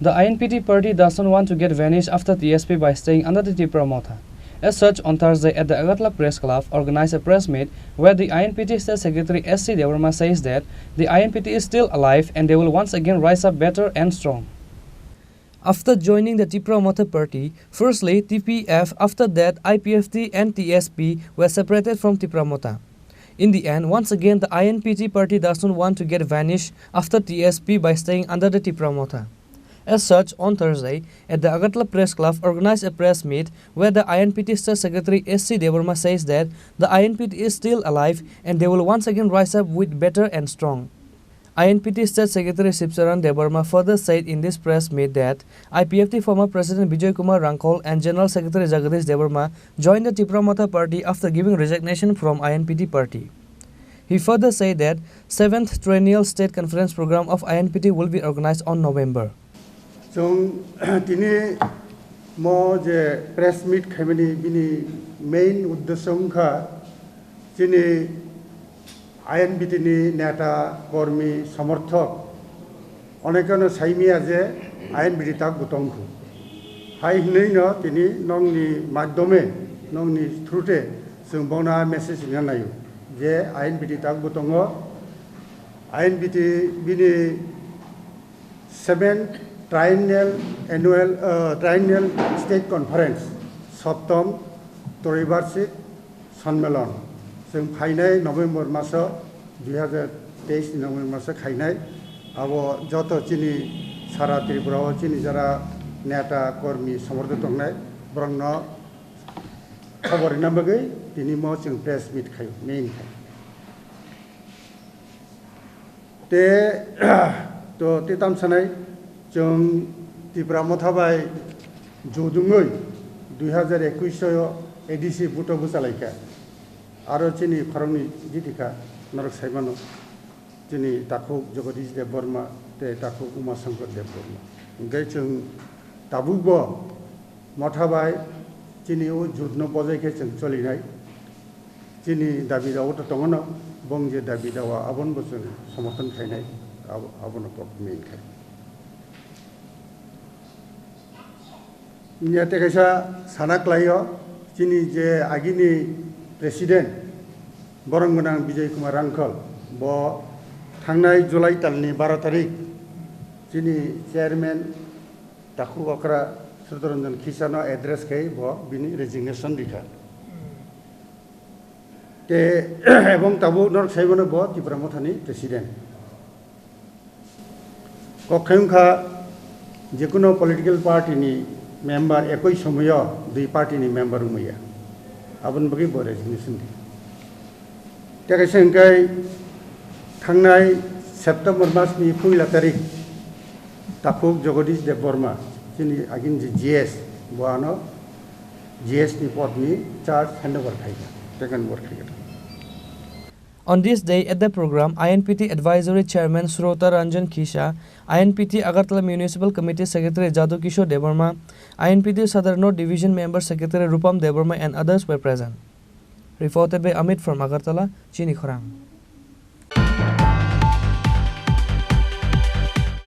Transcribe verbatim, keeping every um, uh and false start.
The I N P T party doesn't want to get vanished after T S P by staying under the Tipra Motha. As such, on Thursday at the Agartala Press Club organized a press meet where the I N P T State Secretary S C Debbarma says that the I N P T is still alive and they will once again rise up better and strong. After joining the Tipra Motha party, firstly T P F, after that I P F T and T S P were separated from Tipra Motha. In the end, once again, the I N P T party doesn't want to get vanished after T S P by staying under the Tipra Motha. As such, on Thursday, at the Agartala Press Club organized a press meet where the I N P T State Secretary S C Debbarma says that the I N P T is still alive and they will once again rise up with better and strong. I N P T State Secretary Shivcharan Debbarma further said in this press meet that I P F T former President Bijoy Kumar Rangkhol and General Secretary Jagadish Debbarma joined the Tipra Motha party after giving resignation from I N P T party. He further said that seventh Triennial State Conference Program of I N P T will be organized on November. Chwng tini mo je press meet khaimani bini main uddesyo wngkha chini I N P T ni neta, kormi, somorthok onekeno saimaya je I N P T tak bo tongkhu. Hai hwnwi no tini nokni madhyome, nokni through te chwng bono message rina naio je I N P T tak bo tongo. I N P T bini seventh Triennial Annual, uh, Triennial State Conference, Soptom Troibarshik Sonmelon. Chwng phainai November maso, dui hazar teis ni November maso khainai. Abo joto chini sara Tripura o chini jara neta, kormi, somorthok tongnai, borokno khobor rina bagwi tini mo chwng press meet khaio, main khai. Te, to, te tam sanai, chwng Tipra Motha bai judungwi dui hazar ekush o A D C vote o bwchalaikha. Aro chini khoroknwi jiti kha, norok saimano, chini takhuk Jagadish Debbarma tei takhuk Uma Shankar Debbarma. Hwnkhe chwng tabukbo Motha bai chini o judno bojai khe chwng cholinai. Chini dabi dawa to tongo no, bong je dabi dawa abono bo chwng somorthon khainai, abo-, abono kok main khai. Nya tei kaisa sana klaio, chini je agini president, borom gwnang Bijoy Kumar Rangkhol, bo thangnai July talni baro tarik, chini chairman takhuk okra Sudharanjan Khisano address khai bo bini resignation rikha. Te, ebong tabuk norok saimano bo Tipra Mothani president. Kok khai wngkha jekuno political party ni member ekoi somoyo dui party ni member wngmaya. Aboni bagwi bo resignation di. Te kaisa hwnkhe thangnai September mas ni puila tarik takhuk Jagadish Debbarma, chini agin je G S, bo ano G S ni pod ni charge handover khaikha, take over khaikha. On this day at the program, I N P T Advisory Chairman Srota Ranjan Khisha, I N P T Agartala Municipal Committee Secretary Jadu Kishore Debbarma, I N P T Sadar North Division Member Secretary Rupam Debbarma and others were present. Reported by Amit from Agartala, Chini Khorang.